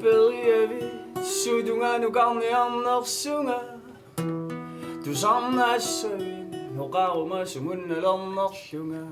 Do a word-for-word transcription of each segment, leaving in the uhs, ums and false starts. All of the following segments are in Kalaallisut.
Periavit sutunganukarniarnersunga. Tusarnaassavit noqaruma sumunnalernerlunga.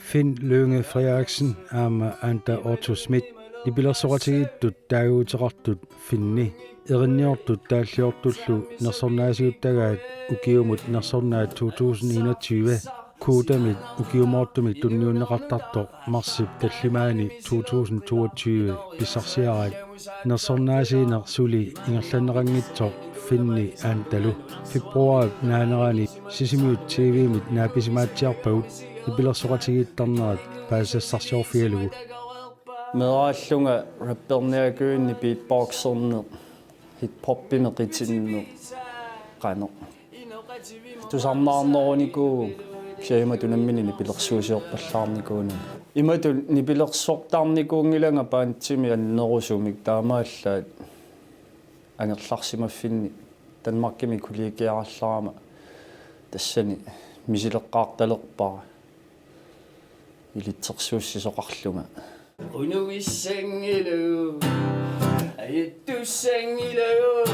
Finn Lynge Frederiksen aamma Anda Otto Schmidt nipilersoqatigiittut taaguuteqartut Finni erinniortut taalliortullu nersornaasiuttagaat ukiumut nersornaat to tusind enogtyve Kodamit ukiumoortumik tunniunneqartartoq marsip tallimaani to tusind toogtyve pissarsiaraat nersornaasiineq suli ingerlanneqanngitsoq Finni Andalu. Februarip naanerani Sisimiut T V-mit naapisimaatsiarpagut nipilersoqatigiittarnerat paasisassarsiorfigalugu. Meeraallunga rapperniakuinni beatboxerneq, hip-hopimik qitinneq, qanoq. Tusarnaarnerunikuuvoq, kisianni imatut nammineq nipilersuusiorpallaarnikuunanga. Imatut nipilersortarnikuunngilanga bandimi annerusumik, taamaallaat angerlarsimaffinni Danmarkimi kollegiarallarama tassani misileqqaartalerpara ilitsersuussisoqarlunga. Qunugissanngilaq, ajattussanngilagut,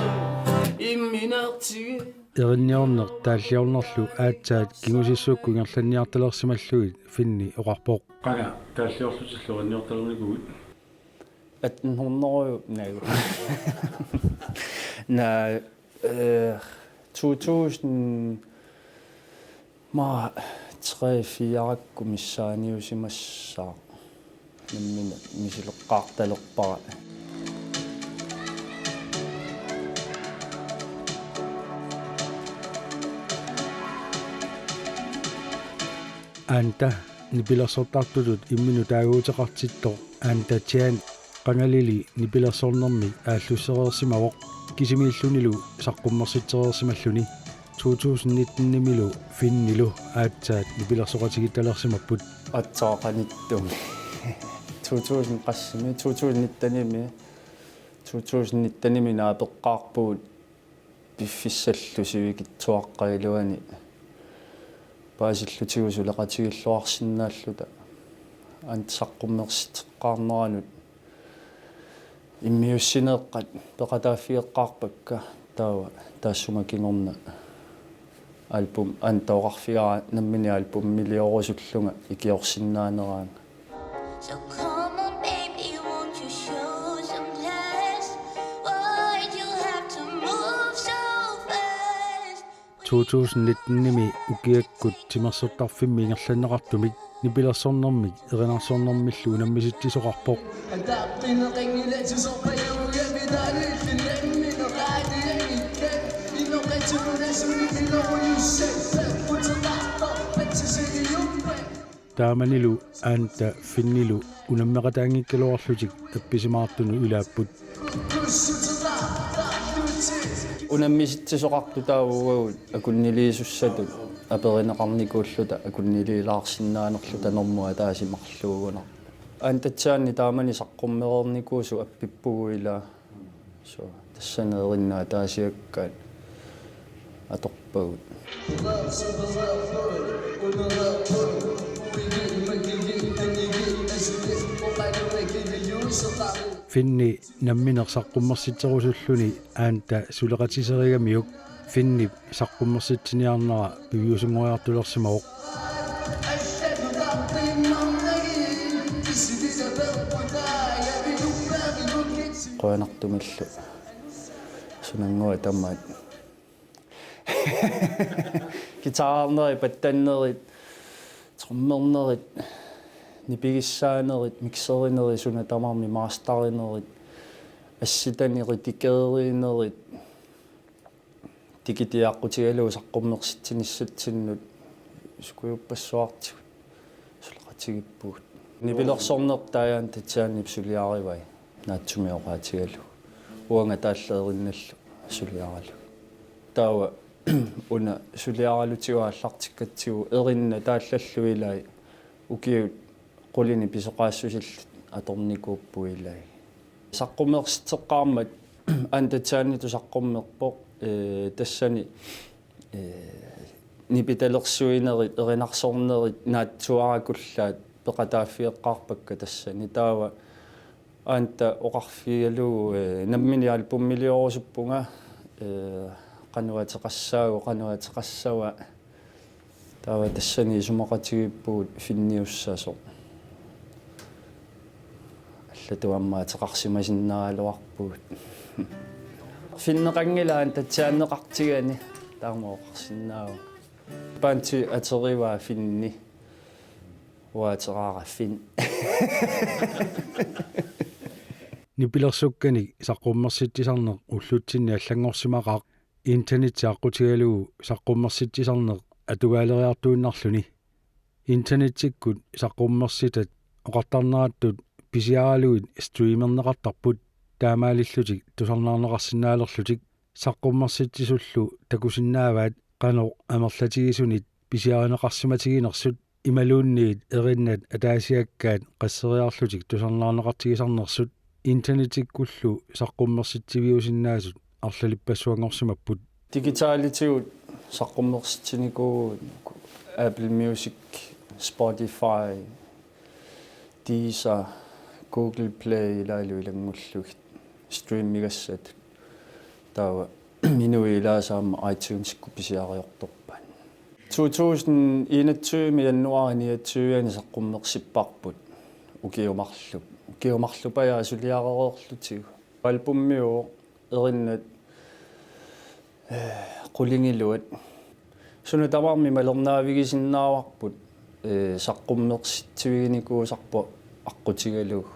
imminertigi. Erinniorneq taalliornerlu aatsaat kingusissukkut ingerlanniartalersimallugit Finni oqarpoq. Qanga taalliorlutillu erinniortalernikkuit? Atten hundrede, nej. Nej, øh, to tusind, ma, tre, fire, missaaniusimassaaq. Nammineq misileqqaartalerpara. Anda nipilersortartutut imminut taaguuteqartittoq Anda Chan qangalili nipilersornermik aallussereersimavoq kisimiillunilu saqqummersitsereersimalluni. To tusind nitten-imilu Finnilu aatsaat nipilersoqatigiittalersimapput. Aatsaat qanittumi. To tusind qassimi, to tusind nitten-imi, to tusind nitten-imi naapeqqaarpugut piffissallu sivikitsuaqqap iluani paasillutigu suleqatigilluarsinnaalluta. Anda saqqummersitseqqaarneranut immiussineeqqat peqataaffigeqqaarpakka, taava taassuma kingorna album, Anda oqarfigara nammineq albumiliorusullunga ikiorsinnaaneraanga. So come on, baby, won't you show some class? Why'd you have to move so fast? To tusind nitten-imi ukiakkut timersortarfimmi ingerlanneqartumik nipilersornermik erinarsornermillu unammisitsisoqarpoq. Taamanilu Anda Finnilu unammeqataanngikkaluarlutik appisimaartunut ilaapput. Unammisitsisoqartut taava uagut akunniliisussatut aperineqarnikuulluta akunniliilaarsinnaanerluta normu ataaseq marluugunarpoq. Anda Chan-i taamani saqqummereernikuusoq appippugut ilaa. So, tassani erinnat ataasiakkaat atorpagut. Finni nammineq saqqummersitserusulluni Anda suleqatiserigamiuk Finnip saqqummersitsiniarnera piviusunngoriartulersimavoq. Qujanartumillu sunannguaq tamaat. Guitarernerit, pattannerit, trommernerit, nipigissaanerit, mixerinerit, suna tamarmi masterinerit, assitani redigeerinerit, tikitiaqqutigalugu saqqummersitsinissatsinnut sukujuppassuartigut suleqatigippugut. Nipilersorneq taava Anda Chan-ip suliarivai, naatsumik oqaatigalugu. Uanga taallat erinnallu suliaralugu. Taava una suliaralutigu aallartikkatsigu erinnat taallallu ilai ukiut qulinik pisoqaassusillit atornikuupput ilai. Saqqummersitseqqaarmat Anda Chan-itut saqqummerpoq, ee, tassani, ee, nipitalersuinerit, erinarsornerit naatsuarakullaat peqataaffigeqqaarpakka tassani. Taava Aanta oqarfigalugu, eh, nammineq albumiliorusuppunga, eh, qanoq ateqassaagut, qanoq ateqassava. Taava tassani isumaqatigiippugut finniussasoq. Allatut aamma ateqarsimasinnaagaluarpugut. Finneqanngilaq tatsiaanneqartigani, taama oqarsinnaavunga. Bandi aterivaa Finni. Uanga ateraara Finn. Nipilersukkanik saqqummersitsisarneq ullutsinni allanngorsimaqaaq, internetti aqqutigalugu saqqummersitsisarneq atugaaleriartuinnarluni. Internettikkut saqqummersitat oqartarnerattut pisiaralugit streamerneqartarput, taamaalillutik tusarnaarneqarsinnaalerlutik. Saqqummersitsisullu takusinnaavaat qanoq amerlatigisunit pisiarineqarsimatiginersut imaluunniit erinnat ataasiakkaat qasseriarlutik tusarnaarneqartigisarnersut. Internettikkullu saqqummersitsiviusinnaasut arlalippassuanngorsimapput. Digitalitigut saqqummersitsinikuuvugut Apple Music, Spotify, Deezer, Google Play ilaalu ilanngullugit streamigassat. Taava inuit ilaasa aamma iTunesikkut pisiariortorpaat. To tusind enogtyve januar niogtyve-ani saqqummersipparput. Ukiut marluk. Ukiut marluk pajaat suliarereerlutigu. Albummiuvoq, erinnat, eh, qulingiluat. Suna tamarmi malernaavigisinnaavagut, eh, saqqummersitsiviginikuusarpoq aqqutigalugu.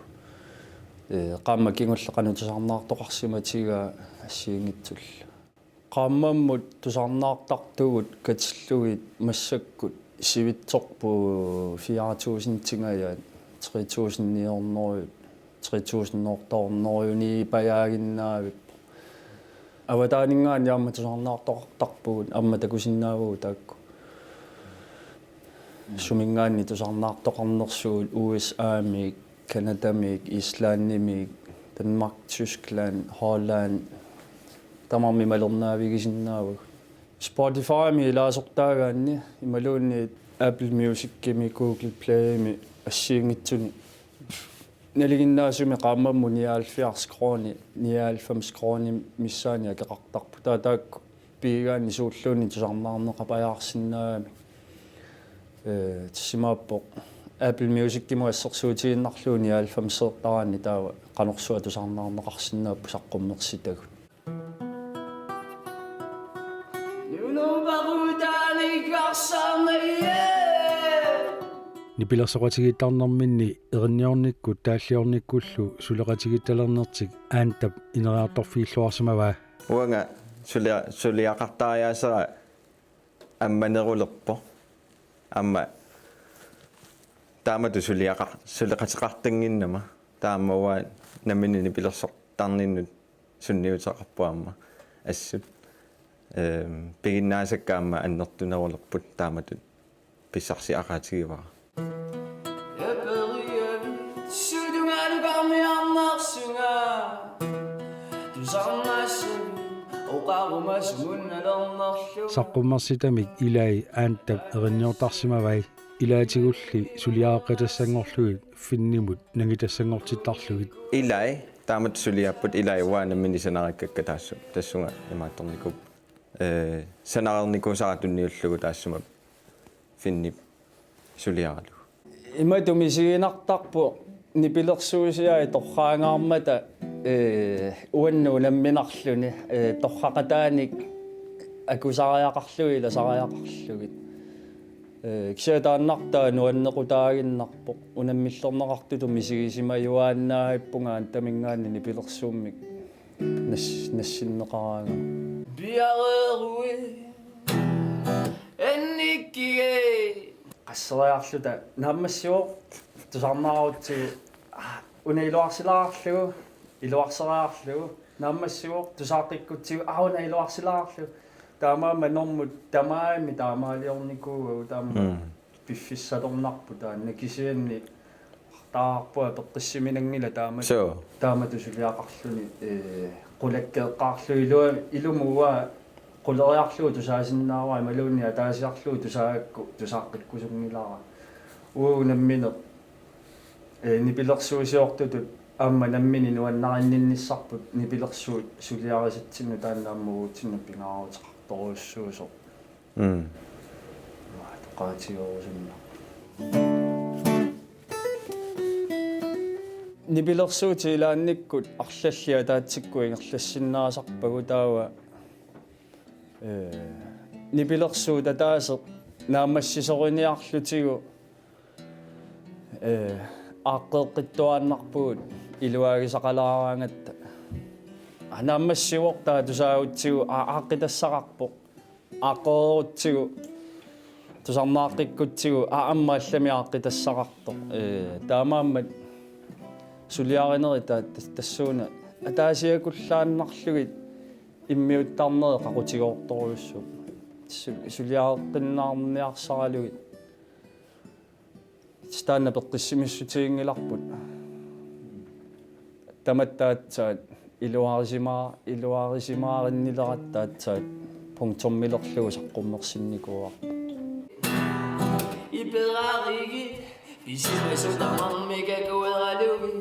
Eh, qaammat kingulleq qanoq tusarnaartoqarsimatigaa assigiinngitsullu. Qaammammut tusarnaartartugut katillugit massakkut sivitsorput fire tusindinngajaat, tre tusind ni hundrede, tre tusind otte hundrede-ni pajaaginnaavippoq. Avataaninngaanniit aamma tusarnaartoqartarpugut, aamma takusinnaavagut taakku. Suminngaanniit tusarnaartoqarnersugut U S A-miit, Canadamiit, Islandimiit, Danmark, Tyskland, Holland. Tamarmik malernaavigisinnaavagut. Spotifymi ilaasortaagaanni imaluunniit Apple Musicimi, Google Playmi assigiinngitsuni. Nalinginnaasumik qaammammut nioghalvfjerds kroner, nioghalvfems kroner missaani akeqartarput. Taava taakku pigigaanni suulluunniit tusarnaarneqapajaarsinnaagamik. Eh, tassa imaappoq Apple Musicimut assersuutigiinnarlugu nioghalvfemsertaraanni taava qanorsuaq tusarnaarneqarsinnaapput saqqummersitagut. Nipilersoqatigiittarnerminni erinniornikkut taalliornikkullu suleqatigiittalernertik Aantap ineriartorfigilluarsimavaa. Uanga sulia-, suliaqartariaasera ammanerulerpoq. Aamma taamatut suliaqa-, suleqateqartannginnama. Taava aamma uanga nammineq nipilersortarninnut sunniuteqarpoq aamma assut. Ehm, piginnaasakka aamma annertunerulerput taamatut pissarsiaqaatigivara. Saqqummersitamik ilai Aantap erinniortarsimavai, ilaatigulli suliareqqitassanngorlugit Finnimut nangitassanngortittarlugit. Ilai taamatut suliaapput, ilai uanga nammineq sanarikkakka taassuma, tassunga imaattornikuupput. Eh, sanareernikuusara tunniullugu taassuma Finnip suliaralugu. Imatut misiginartarpoq nipilersuusiai torraangaarmata, eh, uannut unamminarluni, eh, torraqataanik akusariaqarlugit ilasariaqarlugit. Eh, kisianni taannartaa nuannequtaaginnarpoq, unammillerneqartutut misigisimajuaannaavippunga Aantaminngaanniit nipilersuummik nas-, nassinneqaraangama. Piareerui annikkigee. Qasseriarluta naammassivoq tusarnaarutsigu, aa, una iluarsilaarlugu, iluarseriarlugu, naammassivoq tusaaqqikkutsigu, aa, una iluarsilaarlugu. Taamaammat normut tamaani taamaaliornikuuagut taama. Mm. Piffissatornarpoq taanna kisianni taarpua peqqissiminanngilaq taama. Suu. Taamatut suliaqarluni, ee, qulakkeeqqaarlugu ilua-, ilumut uanga quleriarlugu tusaasinnaavara imaluunniit ataasiarlugu tusaagakku tusaaqqikkusunngilara. Uagut nammineq, ee, nipilersuusiortutut aamma nammineq nuannarinninnissarput nipilersuut suliarisatsinnut taanna aamma uatsinnut pingaaruteqartorujussuusoq. Mm. Qaatigerusunnaq. Nipilersuutit ilaannikkut arlallit ataatsikkut ingerlassinnaasarpagut taava, ee, nipilersuut ataaseq naammassisoriniarlutigu, ee, aaqqeeqqittuaannarpugut iluaagisaqalaaraangatta. Aa, naammassivoq taava tusaagutsigu aa-, aaqqitassaqarpoq. Aaqqereerutsigu, tusarnaaqqikkutsigu, aa, aamma allamik aaqqitassaqartoq. Ee, taamaammat suliarinerit taa-, tas-, tassuuna ataasiakullaannarlugit immiuttarnerit qaqutigoortorujussuupput. Su-, suliareqqinnaarniarsaralugit. Taanna peqqissimissutiginngilarput. Tamatta aatsaat iluarisima-, iluarisimaarinnileratta aatsaat punktummilerlugu saqqummersinnikuuarput. Iperarigit, pisimasut tamarmik akueralugit.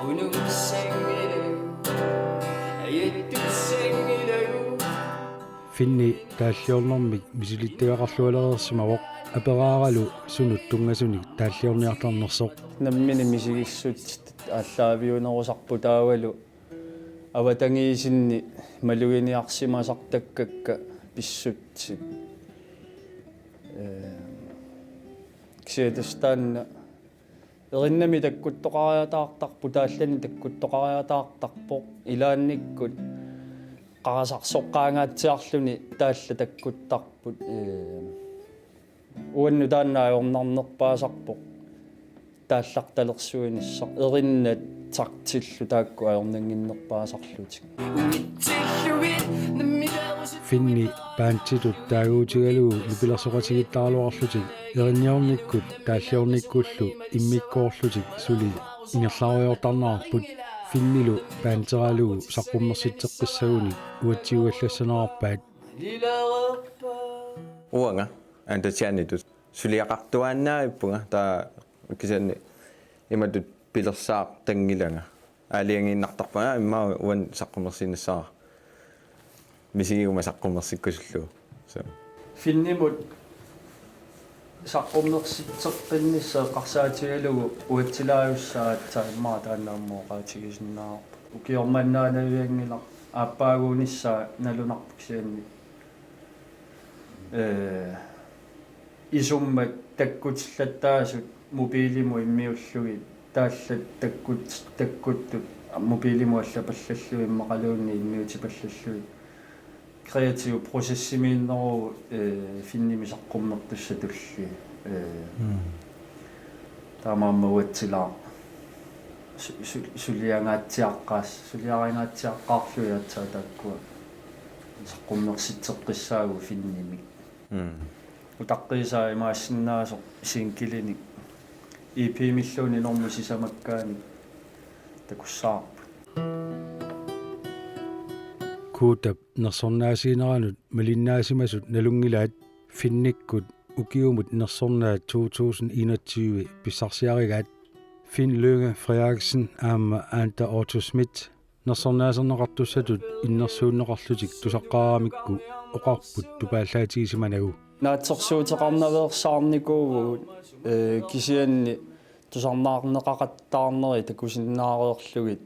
Unumissanngilagut, ajattussanngilagut. Finni taalliornermik misilittagaqarlualereersimavoq aperaaralu sunut tunngasunik taalliorniartarnersoq. Nammineq misigissutsit aallaaviunerusarput taavalu avatangiisinni maluginiarsimasartakkakka pissutsit. Ee, kisianni tassa taanna erinnami takkuttoqariataartarpoq, taallani takkuttoqariataartarpoq, ilaannikkut qarasarsoqqaangaatsiarluni taalla takkuttarput, ee, uannut taanna ajornarnerpaasarpoq taallartalersuinissaq, erinnat taktillu taakku ajornannginnerpaasarlutik. Finni banditut taaguutigalugu nipilersoqatigiittaraluarlutik erinniornikkut taalliornikkullu immikkoorlutik suli ingerlariartortarnerarput. Finnilu banderalugu saqqummersitseqqissagunik uatsiuallassanerarpaat. Uanga Anda Tjernitut suliaqartuaannaavippunga, taava kisianni imatut pilersaartanngilanga. Aalajangiinnartarpunga, aa, immaqa uani saqqummersiinissara. Misigiguma saqqummersikkusullugu. So. Finnimut saqqummersitseqqinnissaa eqqarsaatigalugu uatsilaajussaat aatsaat immaqa taanna aamma oqaatigisinnaavarput. Ukioq manna aalajangiinnarnera aappaaguunissaa nalunarpoq kisianni. Ee, isummat takkutillattaasut mobiilimut immiullugit, taallat takkut-, takkuttut mobiilimut allapallallugit immaqaluunniit immiutipallallugit. Kreativ processimiinneruvoq, ee, Finnimi saqqummertussatulli. Ee, mm. Taamaammat uatsilaaq su-, su-, suliangaatsiaqqaas-, suliaringaatsiaqqaarlugit aatsaat taakkua saqqummersitseqqissaagut Finnimik. Mm. Utaqqiisaa imaassinnaasoq singilinik E P-milluunniit normut sisamakkaanik takussavarput. Kuutap nersornaasiineranut malinnaasimasut nalunngilaat Finnikkut ukiumut nersornaat to tusind enogtyve pissarsiarigaat. Finn Lynge Frederiksen aamma Anda Otto Schmidt nersornaaserneqartussatut innersuunneqarlutik tusaqqaaramikku oqarput tupaallaatigisimanagu. Naatsorsuuteqarnaveersaarnikuuvugut, ee, kisianni tusarnaarneqaqattaarneri takusinnaareerlugit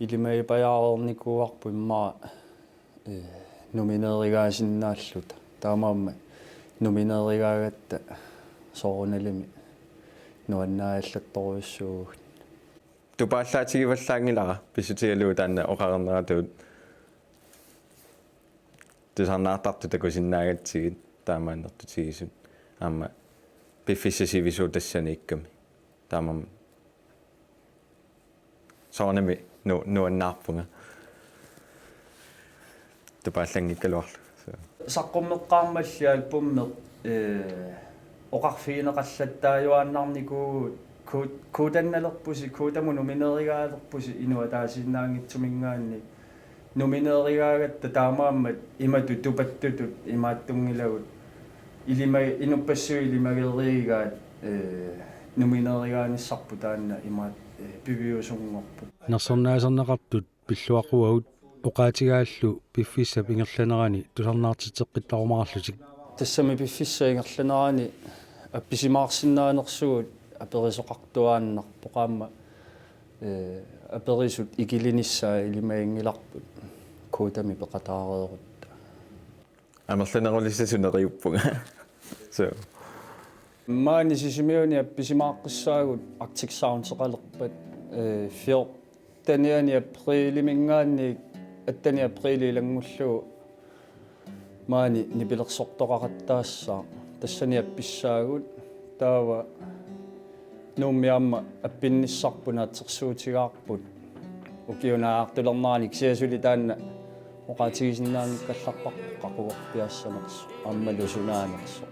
ilimagipajaareernikuuarput immaqa, ee, nomineerigaasinnaalluta. Taamaammat nomineerigaagatta soorunalimi nuannaajallattorujussuuvugut. Tupaallaatigippallaanngilara pissutigalugu taanna oqareerneratut tusarnaartartut takusinnaagatsigit taamaannertutigisut aamma piffissaq sivisuut tassaniikkami. Taamaammat soorunami nu-, nuannaarpunga. Tupaallanngikkaluarlugu. So. Saqqummeqqaarmalli albummeq, ee, oqarfigineqallattaajuaannarnikuuvugut Ku-, Kuutannalerpusi, Kuutamut nomineerigaalerpusi Inuk Ataasiinnaanngitsuminngaanniit. Nomineerigaagatta taamaammat imatut tupattutut imaattunngilagut. Ilima-, inuppassuit ilimagereerigaat, ee, nomineerigaanissarput taanna imaat-, piviusunngorput. Nersornaaserneqartut pilluaqquagut oqaatigaallu piffissap ingerlanerani tusarnaartitseqqittarumaarlutik. Tassami piffissap ingerlanerani appisimaarsinnaanersugut aperisoqartuaannarpoq aamma, eh, aperisut ikilinissaat ilimaginngilarput kodami peqataareerutta. Amerlanerulissasut neriuppunga. So. Maani Sisimiuni appisimaaqqissaagut Arctic Sounds-eqalerpat, eh, fjortenianni apriliminngaanniit atteni aprili ilanngullugu maani nipilersortoqaqattaassaaq. Tassani appissaagut taava Nuummi aamma appinnissarput naatsorsuutigaarput ukiunaartulernerani kisianni suli taanna oqaatigisinnaanngikkallarparput qaqugorpiaassanersoq aammalu sunaanersoq.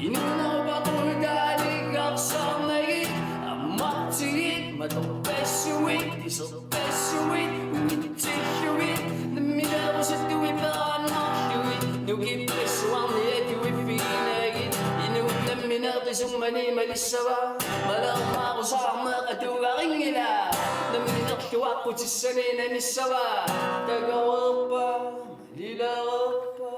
Inuunerupaqulutaalikkarsaarnagit ammartigit matorpassuit iserpassuit unitsillugit nammineerusuttuit perannaarlugit nukippassuarni atuiffiginagit inuit nammineerpisummani malissava malermaarusaarneq atugarinngila namminerluaqqutissani nanissava takoreerpa lilareerpa.